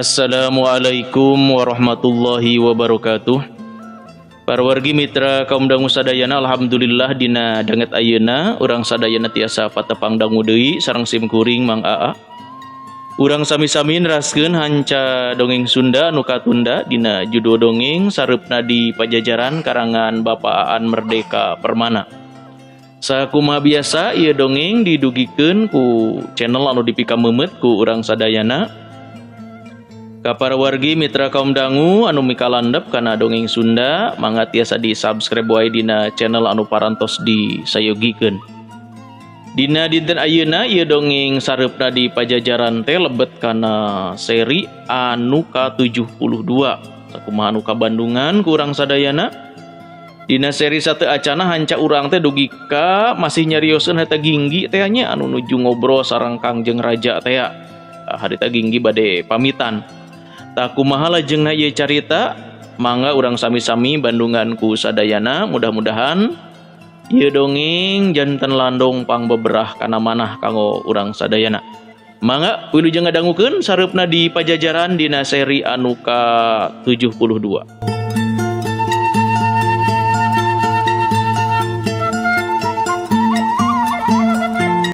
Assalamualaikum warahmatullahi wabarakatuh. Parwargi mitra kaum dangu sadayana, alhamdulillah dina danget ayeuna urang sadayana tiasa patepang dangu deui sareng sim kuring Mang Aa. Urang sami-sami neraskeun hanca dongeng Sunda nu katunda dina judul dongeng Sareupna di Pajajaran karangan Bapak Aan Merdeka Permana. Sakumaha biasa ieu dongeng didugikeun ku channel anu dipikameumeut ku urang sadayana. Ka para wargi mitra kaum dangu anu mikalandep kana dongeng Sunda, mangga tiasa di subscribe wae dina channel anu parantos disayogikeun. Dina dinten ayeuna ieu dongeng Sareupna di Pajajaran teh lebet kana seri anu ka-72. Sakumaha anu kabandungan ku urang sadayana? Dina seri satu acana hanca urang teh dugi ka masih nyarioskeun eta Ginggi teh nya anu nuju ngobrol sareng Kangjeng Raja teh. Harita Ginggi bade pamitan. Tah kumaha lajengna ieu carita? Mangga urang sami-sami bandungan ku sadayana, mudah-mudahan ieu dongeng janten landong pangbeberah kana manah kanggo urang sadayana. Mangga wilujeng ngadangukeun Sareupna di Pajajaran dina seri anu ka-72.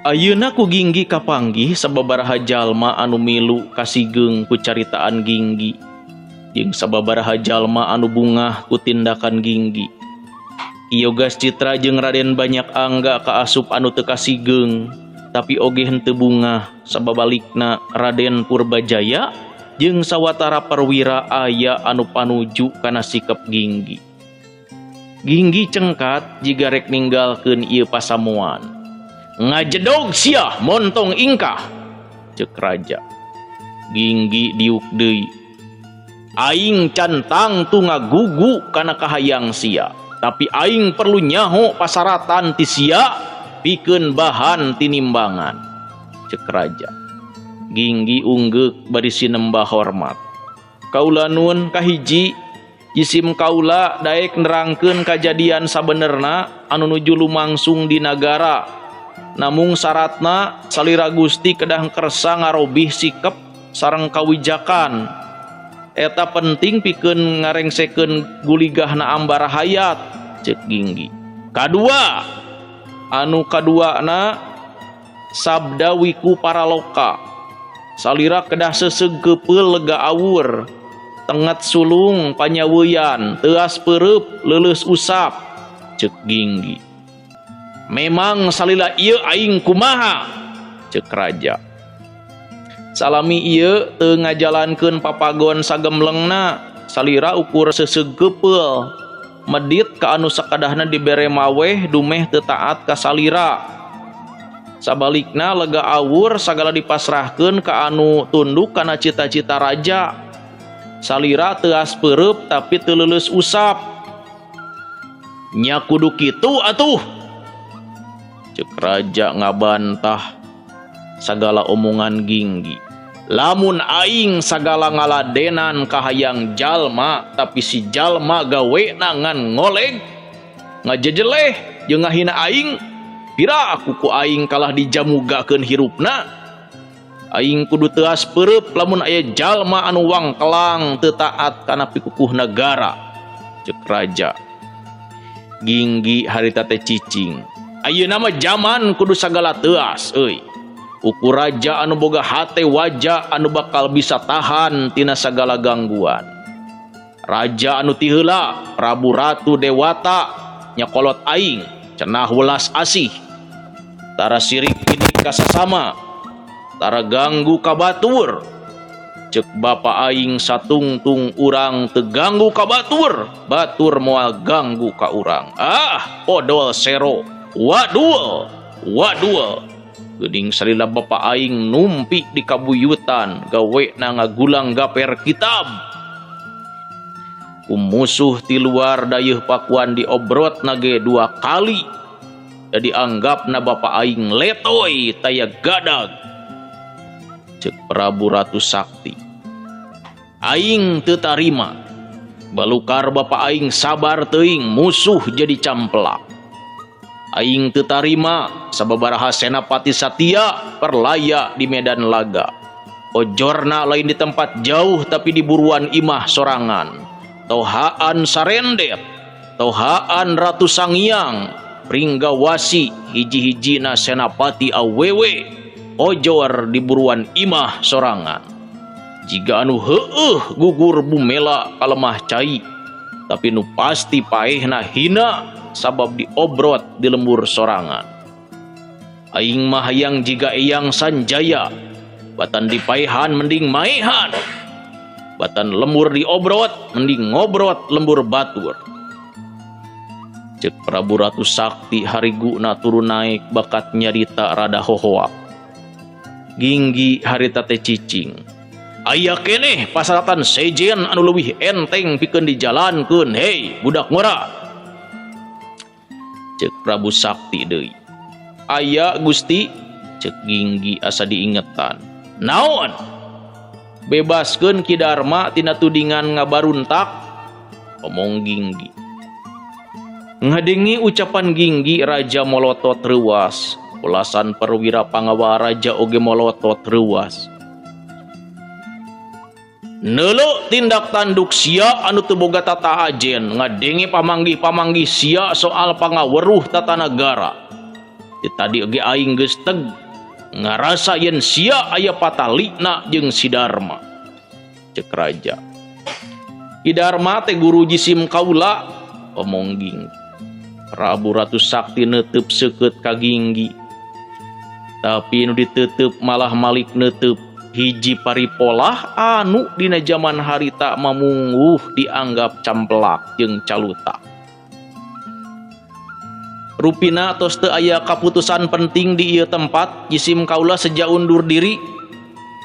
Ayeuna ku Ginggi kapanggih sababaraha jalma anu milu kasigeung ku caritaan Ginggi jeung sababaraha jalma anu bungah ku tindakan Ginggi. Ki Yogas Citra jeung Raden Banyak Angga kaasup anu teu kasigeung tapi oge henteu bungah, sababalikna Raden Purbajaya jeung sawatara perwira aya anu panuju kana sikep Ginggi. Ginggi cengkat jiga rek ninggalkeun ieu pasamuan. Ngajedog sia montong ingkah, cek raja. Ginggi diuk deui. Aing can tangtu ngagugu kana kahayang sia, tapi aing perlu nyaho pasaratan ti sia pikeun bahan tinimbangan, cek raja. Ginggi unggeuk bari sinembah hormat. Kaula nuhun, kahiji jisim kaula daek nerangkeun kajadian sabenerna anu nuju lumangsung di nagara. Namung syaratna salira Gusti kedah kersa ngarobih sikep sareng kawijakan. Eta penting pikeun ngarengsekeun guligahna ambara hayat, cek Ginggi. Kadua, anu kaduana sabda wiku paraloka. Salira kedah seseg keupeul lega awur, tenget sulung panyaweyan, teuas peureub leuleus usap, cek Ginggi. Memang salila ieu aing kumaha, cek raja. Salami ieu teu ngajalankeun papagon sagemlengna, salira ukur seseg keupeul. Medit ka anu sakadahna dibere maweh dumeh teu taat ka salira. Sabalikna lega awur sagala dipasrahkeun ka anu tunduk kana cita-cita raja. Salira teuas peureub tapi teu leuleus usap. Nya kudu kitu atuh, cek raja ngabantah sagala omongan Ginggi. Lamun aing sagala ngaladenan kahayang jalma tapi si jalma gawena ngan ngoleg ngajejeleh jeung ngahina aing, pira aku ku aing kalah dijamugakeun hirupna. Aing kudu teuas peureub lamun aya jalma anu wangkelang teu taat kana pikukuh nagara, cek raja. Ginggi harita teh cicing. Ayeuna mah jaman kudu sagala teuas euy. Ukur raja anu boga hate waja anu bakal bisa tahan tina sagala gangguan. Raja anu ti heula Prabu Ratu Dewata nyakolot aing cenah welas asih. Tara sirik ini kasasama, tara ganggu ka batur. Cek bapa aing satungtung urang teu ganggu ka batur, batur moal ganggu ka urang. Ah, podol sero. Wadul, wadul. Geuning salila bapa aing numpi di kabuyutan, gawena ngagulang gaper kitab. Ku musuh ti luar dayeuh Pakuan diobrot nage 2 kali. Jadi anggapna bapa aing letoy taya gadag. Cek Prabu Ratu Sakti. Aing teu tarima. Balukar bapa aing sabar teuing musuh jadi camplak. Aing teu tarima sababaraha senapati satia perlaya di medan laga. Ojorna lain di tempat jauh tapi di buruan imah sorangan. Tohaan sarendet, tohaan Ratu Sangiang, Pringgawasi hiji-hijina senapati awewe, ojor di buruan imah sorangan. Jiga anu heueuh gugur bumela kalemah cai, tapi nu pasti paehna hina sabab diobrot di lembur sorangan. Aing mah hayang jiga Eyang Sanjaya, batan dipaehan mending maehan, batan lembur diobrot mending ngobrot lembur batur. Cek Prabu Ratu Sakti hariguna turun naik bakat nyarita rada hohoak. Ginggi harita teh cicing. Aya keneh pasaratan sejen anu leuwih enteng pikeun dijalankeun, hei budak ngora. Cek Prabu Sakti deui. Aya Gusti, cek Ginggi asa diingetan. Naon? Bebaskeun Ki Darma tina tudingan ngabaruntak, omong Ginggi. Ngadengi ucapan Ginggi, raja molotot reuas. Ulasan perwira pangawal raja oge molotot reuas. Neuleuh tindak tanduk sia anu teu boga tata ajen, ngadenge pamanggih-pamanggih sia soal pangaweruh tata nagara. Ti tadi oge aing geus teg ngarasa yen sia aya patalina jeung si Darma. Cek raja. Ki Darma teh guru jisim kaula, omong Ginggi. Prabu Ratu Sakti neuteub seukeut ka Ginggi. Tapi nu diteuteub malah malik neuteub hiji paripolah anu dina jaman harita mamungguh dianggap camplak jeung caluta. Rupina tos teu aya kaputusan penting di ieu tempat, jisim kaula seja undur diri.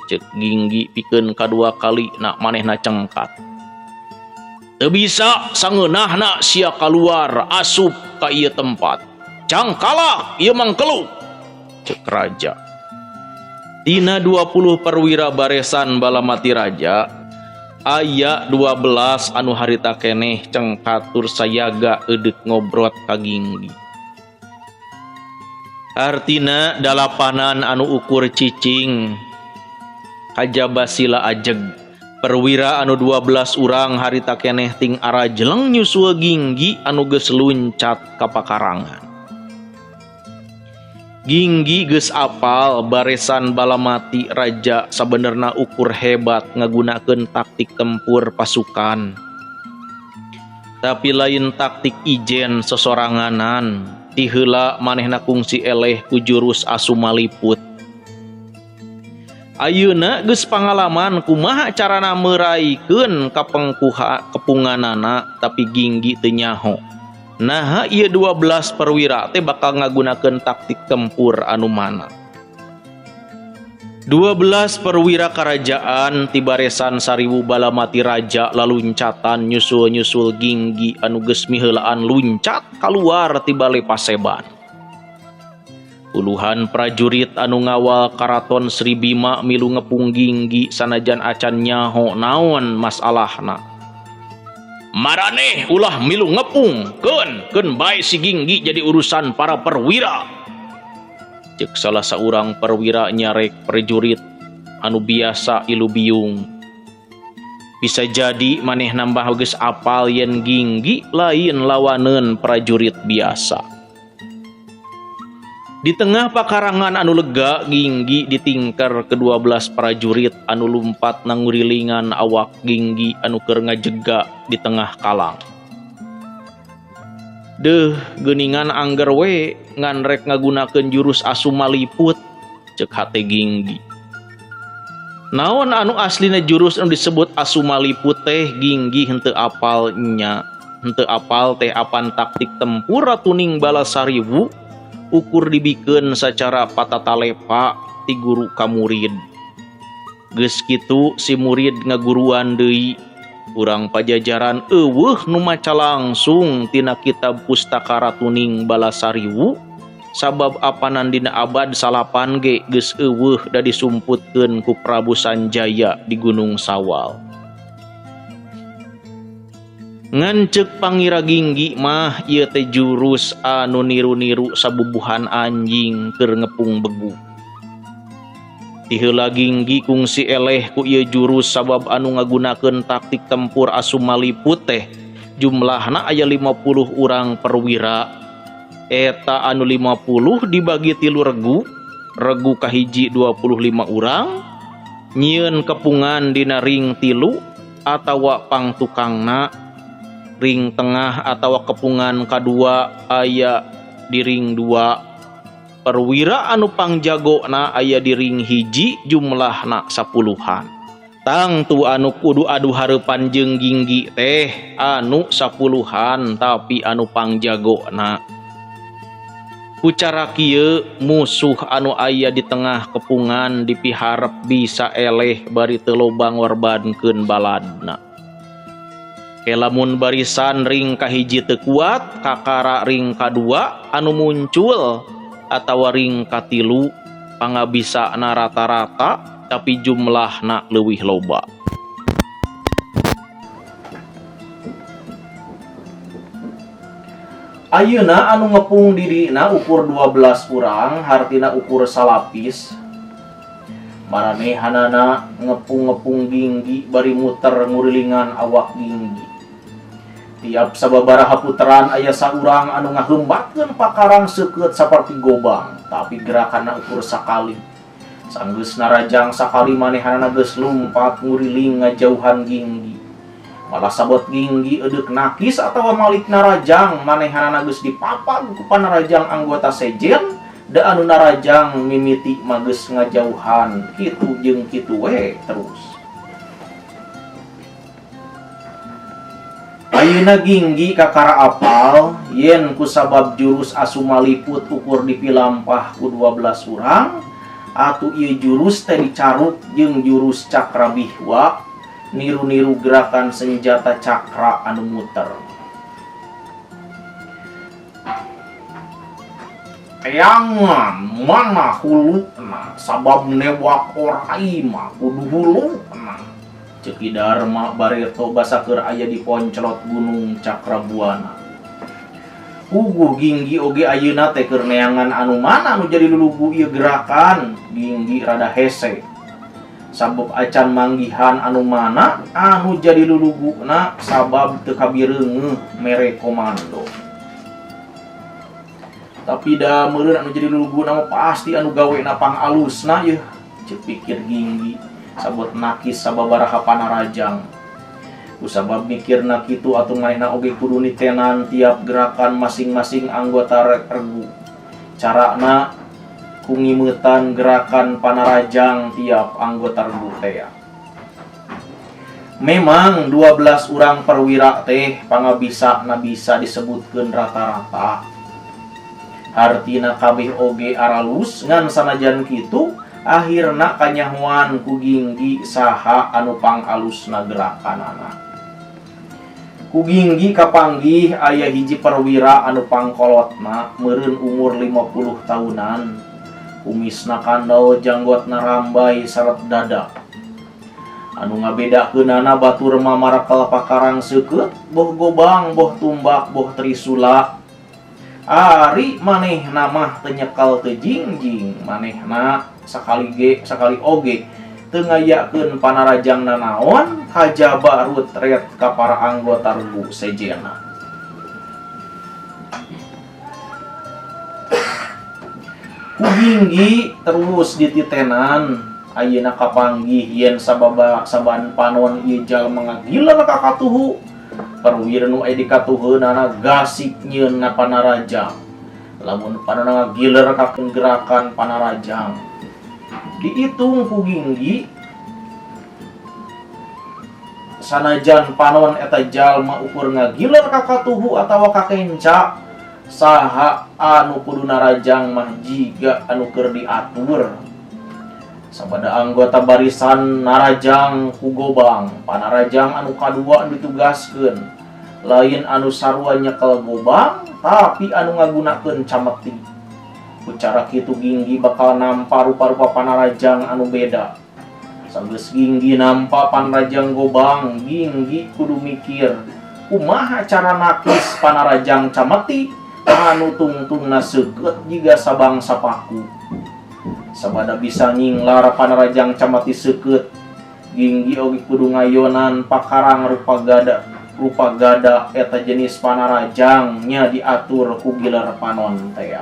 Cek Ginggi pikeun kadua kali nak manehna cengkat. Teu bisa sangeunahna sia kaluar asup ka ieu tempat. Cangkalak ieu mangkeluk. Cek raja. Tina 20 perwira baresan balamati raja, aya 12 anu harita keneh cengkat tur sayaga eudeuk ngobrot ka Ginggi. Artina dalapanan anu ukur cicing kajaba sila ajeg. Perwira anu 12 urang harita keneh ting arajeleng nyusul Ginggi anu geus luncat ka pakarangan. Ginggi geus apal baresan balamati raja sabenerna ukur hebat ngagunakeun taktik tempur pasukan. Tapi lain taktik ijen sosoranganan. Ti heula manehna kungsi eleh ku jurus asu maliput. Ayeuna geus pangalaman kumaha carana meraikeun kapengkuha kepunganana, tapi Ginggi teu nyaho. Naha ieu 12 perwira teh bakal ngagunakeun taktik tempur anu mana. 12 perwira kerajaan ti baresan 1000 balamati raja laluncatan nyusul-nyusul Ginggi anu geus miheulaan luncat kaluar ti bale paseban. Puluhan prajurit anu ngawal karaton Sri Bima milu ngepung Ginggi sanajan acan nyaho naon masalahna. Maraneh ulah milu ngepung, keun keun bae si Ginggi jadi urusan para perwira. Cek salah saurang perwira nyarek prajurit anu biasa ilu biung. Bisa jadi maneh nambah geus apal yen Ginggi lain lawaneun prajurit biasa. Di tengah pakarangan anu lega, Ginggi ditingker ke-12 prajurit anu lumpat nangurilingan awak Ginggi anu keur ngajega di tengah kalang. Deuh, geuningan angger we ngan rek ngagunakeun jurus asu maliput, cek hate Ginggi. Naon anu aslina jurus anu disebut asu maliput teh Ginggi henteu apal nya. Henteu apal teh apan taktik tempur Ratuning Balasariwu ukur dibikeun sacara patatalepa ti guru ka murid. Geus kitu si murid ngaguruan deui. Urang Pajajaran eueuh nu maca langsung tina kitab pustaka Ratuning Balasariwu sabab apanan dina abad 9 ge geus eueuh da disumputkeun ku Prabu Sanjaya di Gunung Sawal. Ngan ceuk Pangira Ginggi mah ieu teh jurus anu niru-niru sabubuhan anjing keur ngepung begu. Ti heula Ginggi kungsi eleh ku ieu jurus sabab anu ngagunakeun taktik tempur asum maliput teh jumlahna aya 50 urang perwira. Eta anu 50 dibagi 3 regu, regu kahiji 25 urang, nyieun kepungan dina ring 3 atawa pangtukangna, ring tengah atawa kepungan kadua aya di ring 2. Perwira anu pangjagona aya di ring 1 jumlahna 10-an. Tangtu anu kudu adu hareupan jeung Ginggi teh anu 10-an tapi anu pangjagona. Ku cara kieu musuh anu aya di tengah kepungan dipiharep bisa eleh bari teu loba ngorbankeun baladna. Lamun barisan ring kahiji teu kuat, kakara ring kadua anu muncul atawa ring katilu pangabisana rata-rata tapi jumlahna leuwih loba. Ayeuna anu ngepung dirina ukur 12 urang, hartina ukur salapis. Maranehanana ngepung-ngepung Ginggi bari muter ngurilingan awak Ginggi. Tiap sababaraha puteran aya saurang anu ngaheumbatkeun pakarang seukeut saperti gobang, tapi gerakanna ukur sakali. Sanggeus narajang sakali manehanana geus lumpat nguriling ngajauhan Ginggi. Malah sabot Ginggi eudeuk nakis atawa malik narajang, manehanana geus dipapag ku panarajang anggota sejen, da anu narajang mimiti mah geus ngajauhan, kitu jeung kitu we terus. Ayeuna Ginggi kakara apal yen kusabab jurus asu maliput ukur dipilampah ku 12 urang, atuh ieu jurus teh dicaruk jeung jurus cakra bihwa, niru-niru gerakan senjata cakra anu muter. Teangan mana huluna sabab newak orai mah kudu huluna. Ceuk Ki Darma bareto basa keur aya di ponclot Gunung Cakrabuana. Puguh Ginggi oge ayeuna teh keur neangan anu mana anu jadi lulugu ieu gerakan. Ginggi rada hese. Sabab acan manggihan anu mana anu jadi luluguna sabab teu kabireungeuh mere komando. Tapi da meureun anu jadi luluguna mah pasti anu gawena pangalusna yeuh, ceuk pikir Ginggi. Sabot nakis sababaraha panarajang. Kusabab mikirna kitu atuh manehna oge kudu nitenan tiap gerakan masing-masing anggota regu. Carana ku ngimeutan gerakan panarajang tiap anggota regu teh. Memang 12 urang perwira teh pangabisana bisa disebutkeun rata-rata. Hartina kabeh oge aralus ngan sanajan kitu akhirna kanyahoan ku Ginggi saha anu pangalusna gerakanana. Ku Ginggi kapanggih aya hiji perwira anu pangkolotna meureun umur 50 tahunan. Kumisna kandel, janggotna rambai saret dada. Anu ngabedakeunana batur mah marakel pakarang seukeut, boh gobang, boh tumbak, boh trisula. Ari manehna mah teu nyekel teu jingjing, manehna sakali ge sakali oge teu ngayakeun panarajang nanaon kajaba rutret ka para anggota regu sejena. Ku Ginggi terus dititenan ayeuna kapanggih yen sababa saban panon ieu jalma ngagiler ka katuhu. Perwira nu aya di katuheunana gasik nyieunna panarajang. Lamun panona ngagiler ka gerakan panarajang. Diitung ku Ginggi sanajan panon eta jalma ukur ngagiler ka katuhu atawa ka kenca, saha anu kudu narajang mah jiga anu keur diatur. Sabada anggota barisan narajang ku gobang, panarajang anu kadua anu ditugaskeun, lain anu sarua nyekel gobang tapi anu ngagunakeun cameti. Ku cara kitu Ginggi bakal nampa rupa-rupa panarajang anu beda. Sanggeus Ginggi nampa panarajang gobang, Ginggi kudu mikir kumaha cara nakis panarajang cameti anu tungtungna seukeut jiga sabangsa paku. Sabada bisa nyinglar panarajang camati seukeut, Ginggi oge kudu ngayonan pakarang rupa gada eta jenis panarajang nya diatur ku giler panon tea.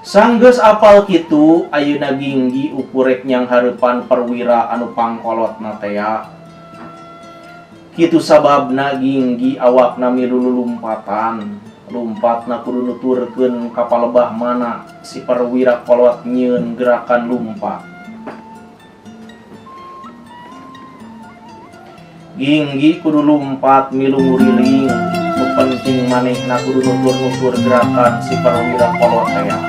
Sanggeus apal kitu ayeuna Ginggi ukurek nyang hareupan perwira anu pangkolotna tea. Kitu sababna Ginggi awakna milu lulumpatan. Lumpatna kudu nuturkeun ka palebah mana si perwira kolot nyieun gerakan lumpat. Ginggi kudu lumpat milu nguriling, nu penting manehna kudu nutur-nutur gerakan si perwira kolot tea.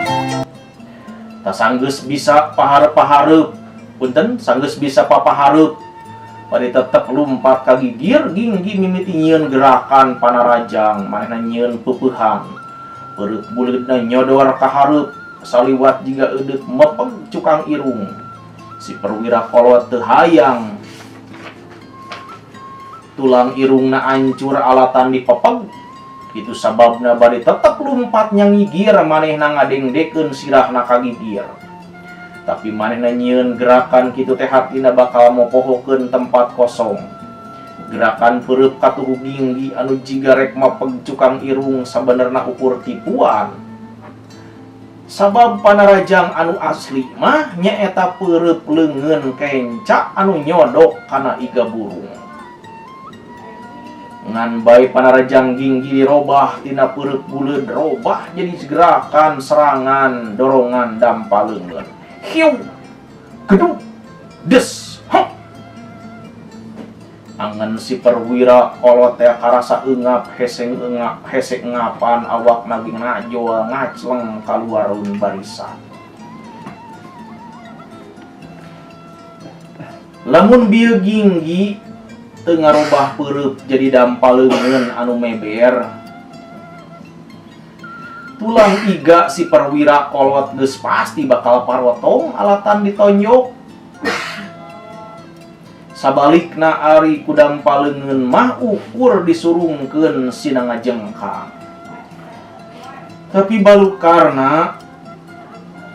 Tah sanggeus bisa paharep-paharep, punten sanggeus bisa papaharep, bari tetep lumpat ka gigir, Ginggi mimiti nyieun gerakan panarajang, manehna nyieun peupehan. Peureuk buleudna nyodor ka hareup, saliwat jiga eudeuk mepeg cukang irung. Si perwira kolot teu hayang. Tulang irungna ancur alatan dipepeg. Kitu sababna bari tetep lumpat nyangigir, manehna ngadengdekeun sirahna ka gigir. Tapi manehna nyieun gerakan kitu teh hatina bakal mopohokeun tempat kosong. Gerakan peureub katuhu Ginggi anu jiga rek mapeg cukang irung sabenerna ukur tipuan. Sabab panarajang anu asli mah nyaeta peureub leungeun kenca anu nyodok kana iga burung. Ngan bae panarajang Ginggi dirobah tina peureub buleud robah jadi gerakan serangan dorongan dampa leungeun. Hiu geduk des hok. Angen si perwira kolot teh karasa eungap hese eungap hese ngapan awak naging najol ngacleng kaluarun barisan. Lamun bieu Ginggi teu ngarobah peureub jadi dampa leungeun anu meber. Tulang iga si perwira kolot geus pasti bakal parotong alatan ditonjok. Sabalikna ari ku dampa leungeun mah ukur disurungkeun sina ngajengkang. Tapi balukarna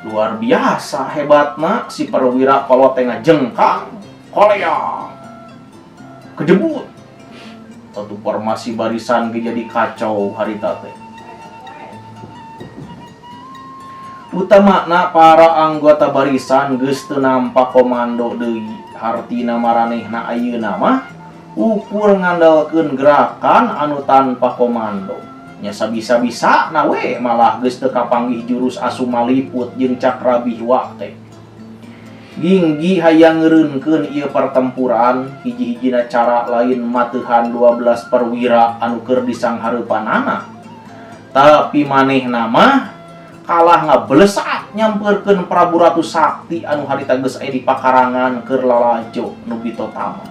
luar biasa hebatna si perwira kolot teh ngajengkang koleang. Kedebut. Satu formasi barisan ge jadi kacau harita teh. Utamana para anggota barisan geus teu nampak komando deui. Hartina maranehna ayeuna mah ukur ngandalkeun gerakan anu tanpa komando. Nya sabisa-bisa na we malah geus teu kapanggih jurus Asuma Liput jeung Cakra Bihwa teh. Ginggi hayang ngeureunkeun ieu pertempuran hiji-hijina cara lain mateuhan 12 perwira anu keur disanghareupanana. Tapi manehna mah kalah ngabelesat nyampeurkeun Prabu Ratu Sakti anu harita geus aya di pakarangan keur lalajo nu bitotama.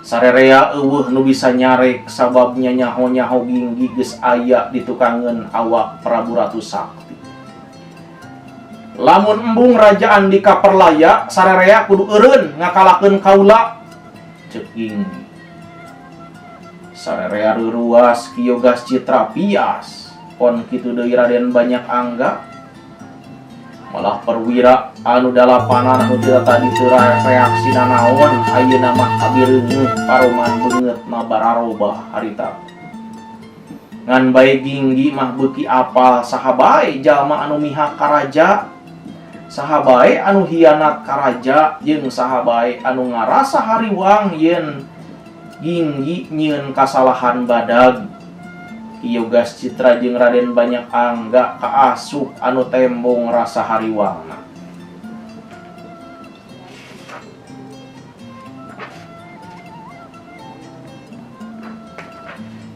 Sarerea eueuh nu bisa nyarek sabab nyaho-nyaho Ginggi geus aya di tukangeun awak Prabu Ratu Sakti. Lamun embung Raja Andika Perlaya sarerea kudu eureun ngakalakeun kaula ceuk Ginggi. Sarerea reuruas Ki Yogas Citra pias pon kitu deui Raden Banyak Angga. Malah perwira anu dalapanan anu teu tadi teu reaksi nanaon ayeuna mah kabireungeuh paroman beungeut na bararobah harita. Ngan bae Ginggi mah beuki apal saha bae jalma anu mihak ka raja, saha bae anu hianat ka raja, jeung saha bae anu ngarasa hariwang yen Ginggi nyieun kasalahan badag. Ki Yogas Citra jeung Raden Banyak Angga kaasup anu tembong rasa hariwangna.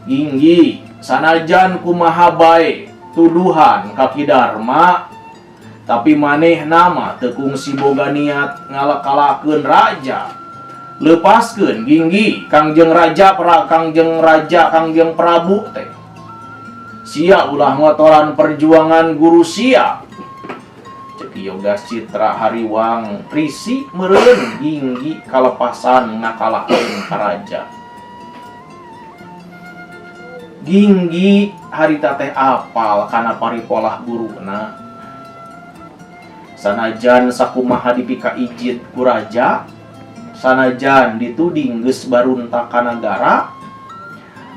Ginggi sanajan kumaha bae tuduhan ka Ki Darma, tapi manehna mah teu kungsi boga niat ngalakalakeun raja. Lepaskeun Ginggi Kangjeng Raja pra Kangjeng Raja Kangjeng Prabu teh. Sia ulah ngotoran perjuangan guru sia. Cek Ki Yoga Citra Hariwang Risi meureun Ginggi kalepasan ngakalahkeun ka raja. Ginggi harita teh apal kana paripolah guruna. Sanajan sakumaha dipika ijid ku raja, sanajan dituding geus baruntak ka nagara,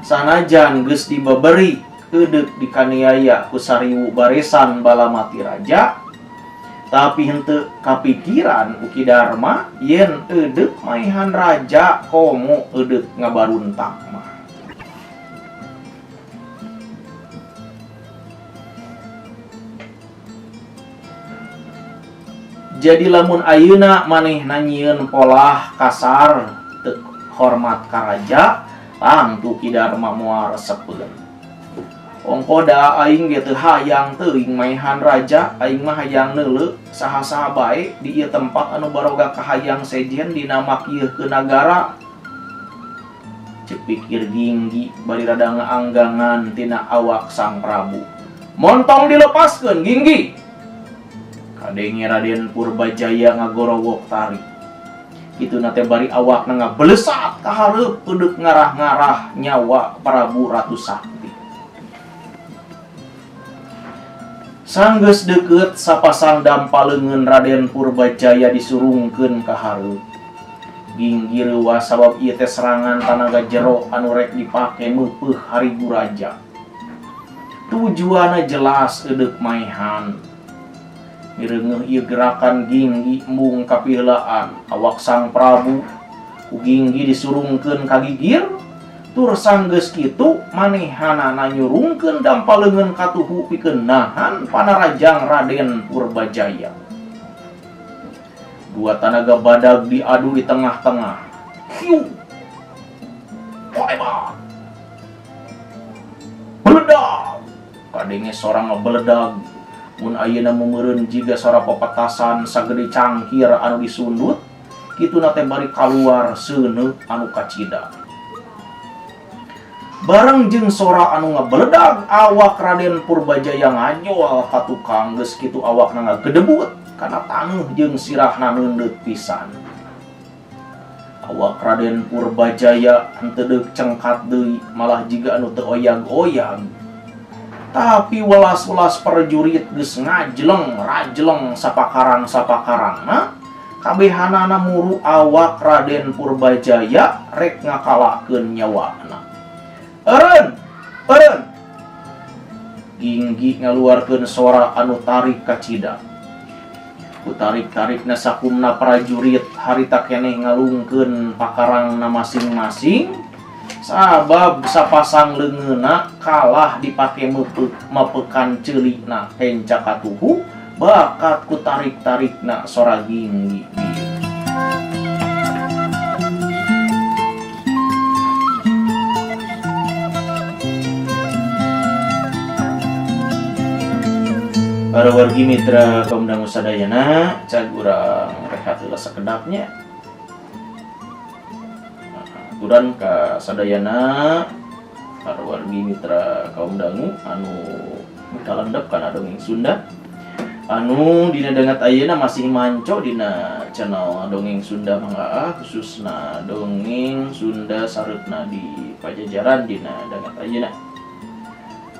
sanajan geus dibeberi eudek dikaniaya ku sariwu baresan balamati raja, tapi henteu kapikiran ku Ki Darma yen eudek maehan raja komo eudek ngabaruntak mah. Jadi lamun ayeuna manehna nyieun polah kasar teu hormat ka raja, tangtu Ki Darma moal resepeun. Ongko da aing ge teu hayang teuing maehan raja, aing mah hayang neuleu saha-saha bae di ieu tempat anu baroga kahayang sejen dina makieuhkeun nagara. Ceuk pikir Ginggi bari rada ngaanggangan tina awak Sang Prabu. Montong dilepaskeun Ginggi. Kadenge Raden Purbajaya ngagorowok tarik. Kituna teh bari awakna ngabelesat ka hareup eudek ngarah-ngarah nyawa Prabu Ratu Sakti. Sanggeus deukeut sapasang dampa leungeun Raden Purbajaya disurungkeun ka hareup. Ginggi reuas sabab ieu teh serangan tanaga jero anu rek dipake meupeuh harigu raja. Tujuanna jelas eudek maehan. Mireungeuh ieu gerakan Ginggi embung kapiheulaan awak Sang Prabu ku Ginggi disurungkeun ka gigir tur sanggeus kitu manehanana nyurungkeun dampa leungeun katuhu pikeun nahan panarajang Raden Purbajaya. Dua tanaga badag diadu di tengah-tengah. Hiu! Hebat! Beledag! Kadenge sorang ngabeledag. Mun ayeuna meumereun jiga sora pepetasan sagede cangkir anu disundut, kituna teh bari kaluar seuneu anu kacida. Bareng jeung sora anu ngabeledag, awak Raden Purbajaya ngajol ka tukang geus kitu awakna ngagedebut kana taneuh jeung sirahna neundeut pisan. Awak Raden Purbajaya henteu deuk cengkat deui, malah jiga anu teu oyag-oyag. Tapi welas-welas prajurit geus ngajleng rajleng sapakarang-sapakarangna, kabehanana muru awak Raden Purbajaya rek ngakalahkeun nyawana. Eureun, eureun. Ginggi ngaluarkeun sora anu tarik kacida. Ku tarik-tarikna sakumna prajurit harita keneh ngalungkeun pakarangna masing-masing. Sabab sapasang leungeunna kalah dipake mepekan ceulina kenca katuhu bakat ku tarik-tarikna sora Ginggi. Para wargi mitra kaum dangu sadayana, cag urang rehat heula sakedapnya. Aturan ka sadayana para wargi mitra kaum dangu anu mikalendep kana dongeng Sunda anu dina dangat ayeuna masih manco dina channel dongeng Sunda mangga khususna dongeng Sunda sareupna di Pajajaran dina dangat ayeuna.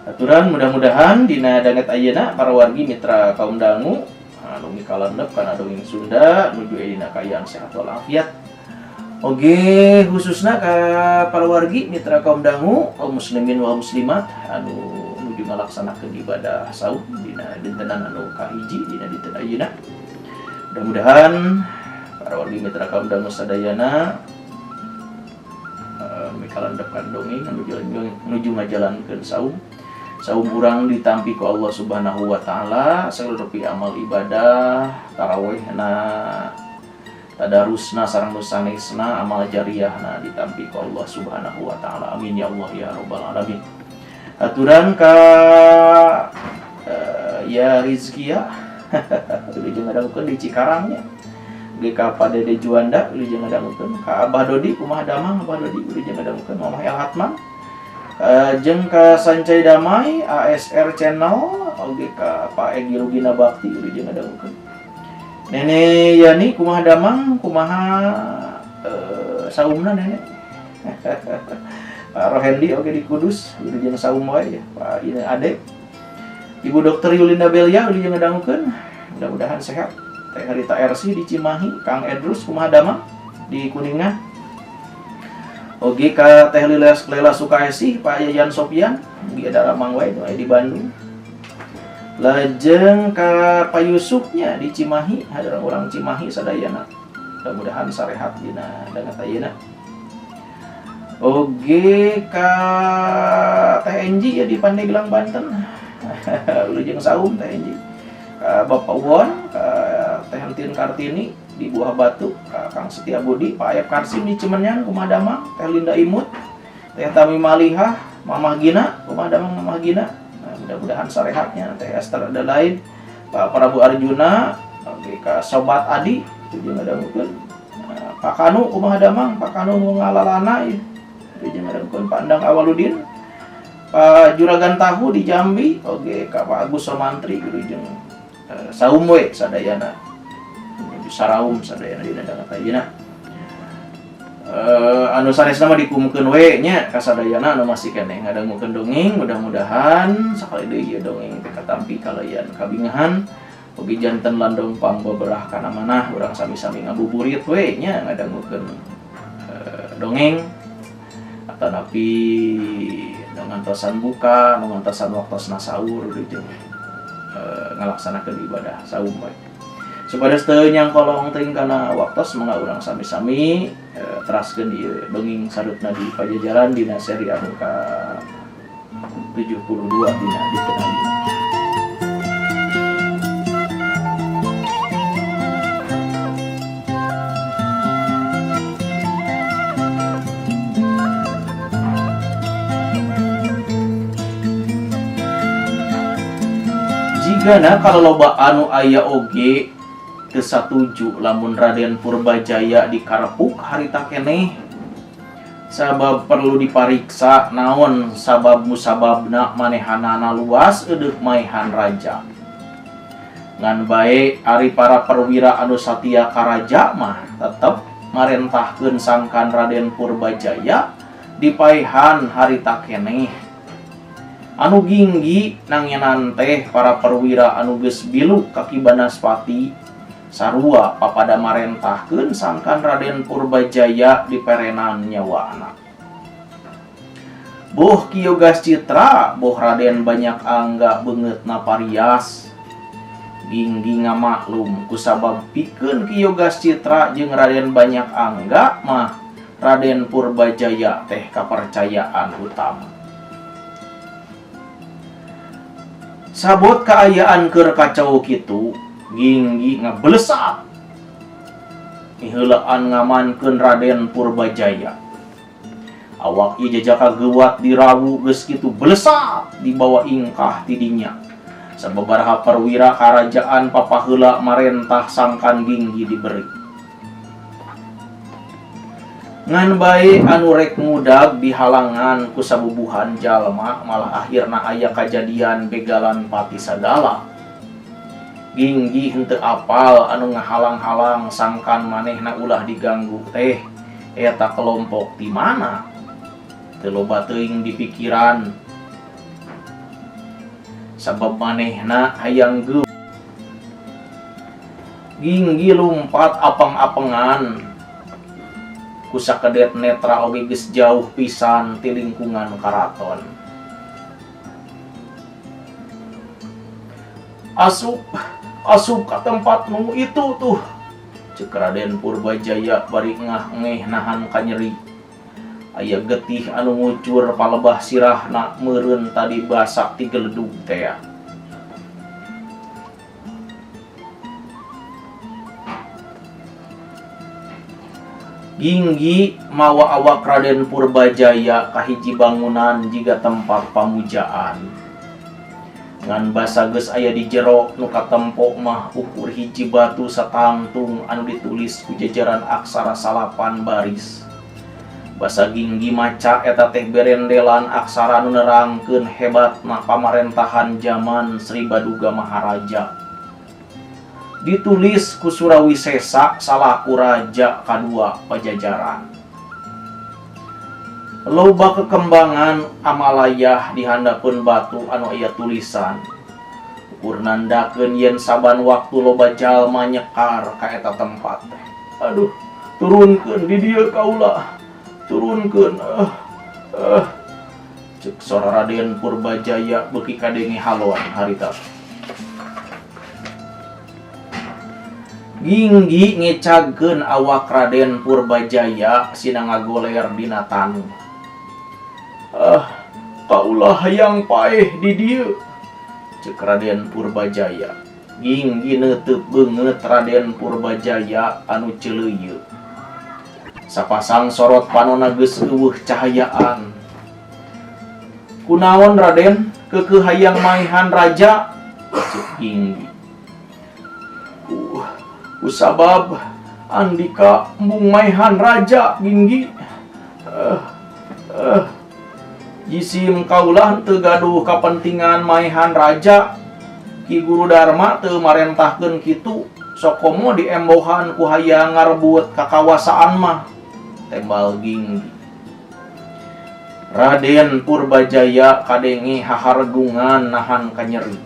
Aturan mudah-mudahan dina dangat ayeuna para wargi mitra kaum dangu anu mikalendep kana dongeng Sunda nuju dina kaayaan sehat walafiat. Oge khususna ka para wargi mitra kaum dangu kaum muslimin wal muslimat anu nuju ngalaksanakeun ibadah saum dina dintenan anu kahiji dina dinten ayeuna. Mudah-mudahan para wargi mitra kaum dangu sadayana mikalandep kana dongeng anu nuju ngajalankeun saum. Saum urang ditampi ku Allah Subhanahu wa taala sagala rupi amal ibadah tarawihna tadarusna sareng nu sanesna amal jariahna ditampi ku Allah Subhanahu wa taala. Amin ya Allah ya rabbal alamin. Aturan ka ya Rizkia wilujeng ngadangukeun di Cikarangnya. Ge ka Pak Dede Juanda wilujeng ngadangukeun, ka Abah Dodi kumaha damang Abah Dodi wilujeng ngadangukeun, Mamah El Hatman. Jeung ka Sancai Damai ASR Channel oge ka Pak Egi Rugina Bakti wilujeng ngadangukeun. Nenek Yani kumaha damang kumaha saumna nenek. Pak Rohendi oge di Kudus wilujeng saum wae ya. Pak ini Ade. Ibu Dokter Yulinda Belia wilujeng ngadangukeun. Mudah-mudahan sehat. Teh Harita RC di Cimahi, Kang Edrus kumaha damang di Kuningan. Oge ka Teh Lela Sukaesih, Pak Yayan Sopian, mugi daramang wae nu aya di Bandung. Lajeng ka Pak Yusufnya di Cimahi, hadirang urang Cimahi sadayana. Mudah-mudahan sarehat dina danget ayeuna. Oge ka Teh Enji ya di Pandeglang Banten. Wilujeng saum Teh Enji. Ka Bapak Won, ka Teh Entin Kartini di Buah Batu, ka Kang Setia Budi, Pak Ayep Karsim di Cimenyan, kumaha damang, Teh Linda Imut, Teh Tami Malihah, Mamah Gina, kumaha damang Mamah Gina. Nah, mudah-mudahan sarehatnya Teh Esther Adelaide, Pak Prabu Arjuna, oke ka Sobat Adi, wilujeng ngadangukeun. Nah, Pak Kanu kumaha damang, Pak Kanu nu ngalalana ieu. Wilujeng ngadangukeun Pak Endang Awaludin, Pak Juragan Tahu di Jambi, oke ka Pak Agus Somantri wilujeng saum we sadayana. Saraum sadayana dina danget ayeuna. Anu sanesna mah dikumkeun we nya ka sadayana anu masih keneh ngadangukeun dongeng, mudah-mudahan sakali deui ieu dongeng teh katampi kalayan kabingahan oge janten landong pangbeberah kana manah urang sami-sami ngabuburit we nya ngadangukeun dongeng atanapi nu ngantosan buka, nu ngantosan waktosna sahur jeung ngalaksanakeun ibadah saum we. Supados teu nyangkolong teuing kana waktos mangga urang sami-sami teraskeun ieu dongeng sareupna di Pajajaran dina seri anu ka 72 dina dinten ayeuna. Jigana kaloloba anu aya oge teu satuju lamun Raden Purbajaya dikarepuk harita keneh sabab perlu dipariksa naon sabab musababna manehanana luas eudeuh maehan raja. Ngan bae ari para perwira anu satia ka raja mah tetep marentahkeun sangkan Raden Purbajaya dipaehan harita keneh. Anu ginggi nangenan teh para perwira anu geus bilu ka Ki Banaspati sarua papada marentahkeun sangkan Raden Purbajaya diperenan nyawana. Boh Ki Yogas Citra, boh Raden Banyak Angga beungeutna parias. Ginggi ngamaklum kusabab pikeun Ki Yogas Citra jeung Raden Banyak Angga mah Raden Purbajaya teh kapercayaan utama. Sabot kaayaan keur kacau kitu, Ginggi ngabelesak miheulaan ngamankeun Raden Purbajaya. Awak ieu jajaka geuwat dirawu geus kitu belesak dibawa ingkah ti dinya. Sababaraha perwira karajaan papaheula marentah sangkan Ginggi diberi. Ngan bae anu rek ngudag dihalangan ku sabubuhan jalma malah akhirna aya kajadian begalan pati sagala. Ginggi henteu apal anu ngahalang-halang sangkan manehna ulah diganggu teh eta kelompok ti mana? Teu loba teuing di pikiran. Sabab manehna hayang geuh. Ginggi lumpat apang-apangan. Ku sakedet netra oge geus jauh pisan ti lingkungan karaton. Asup, asup ka tempat nu itu tuh. Ceuk Raden Purbajaya bari ngah-ngeh nahan kanyeri. Aya getih anu ngucur palebah sirahna meureun tadi basa ti geledug tea. Ginggi mawa awak Raden Purbajaya ka hiji bangunan jiga tempat pamujaan. Ngan basa geus aya di jero nu katempo mah ukur hiji batu satangtung anu ditulis ku jajaran aksara 9 baris. Basa Ginggi maca eta teh berendelan aksara anu nerangkeun hebatna pamarentahan jaman Sri Baduga Maharaja. Ditulis ku Surawisesa salaku raja kadua Pajajaran. Loba kekembangan amalayah di handapeun batu anu aya tulisan. Ukur nandakeun yen saban waktu loba jalma nyekar ka eta tempat teh. Aduh, turunkeun di dieu kaula. Turunkeun. Eh, eh. Cek sora Raden Purbajaya beuki kadenge halon harita. Ginggi ngecagkeun awak Raden Purbajaya sina ngagoler dina tanu. Ah, kaula hayang paeh di dieu. Cek Raden Purbajaya. Ginggi neuteub beungeut Raden Purbajaya anu ceuleuyeu. Sapasang sorot panonna geus eueuh cahayaan. Kunaon Raden keukeuh hayang maehan raja? Cek Ginggi. Ku sabab andika embung maehan raja Ginggi. Jisim kaula teu gaduh kapentingan maehan raja. Ki Guru Dharma teu marentahkeun kitu, sokomo diembohan ku hayang ngarebut kakawasaan mah. Tembal Ginggi. Raden Purbajaya kadenge hahargungan nahan kanyeri.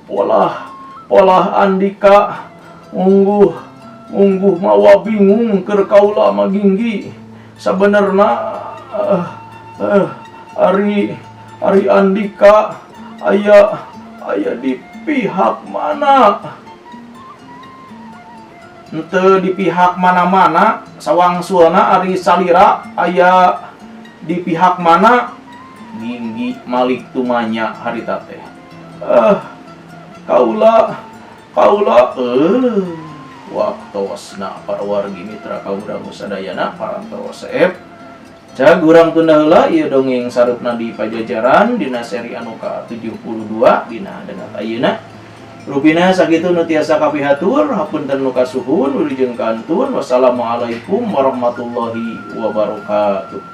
Polah, polah andika ungguh, ungguh mawa bingung keur kaula mah Ginggi. Sabenerna ari andika aya di pihak mana? Henteu di pihak mana-mana, sawangsulna ari salira aya di pihak mana? Ginggi malik tumanya harita teh. Kaula waktosna para wargi mitra kaurang sadayana parantos seep. Cag urang tunda heula ieu dongeng sareupna di Pajajaran dina seri anu ka-72 dina dangat ayeuna. Rupina sakitu nu tiasa kapihatur, hapunten nu kasuhun, wilujeng kantun. Wassalamualaikum warahmatullahi wabarakatuh.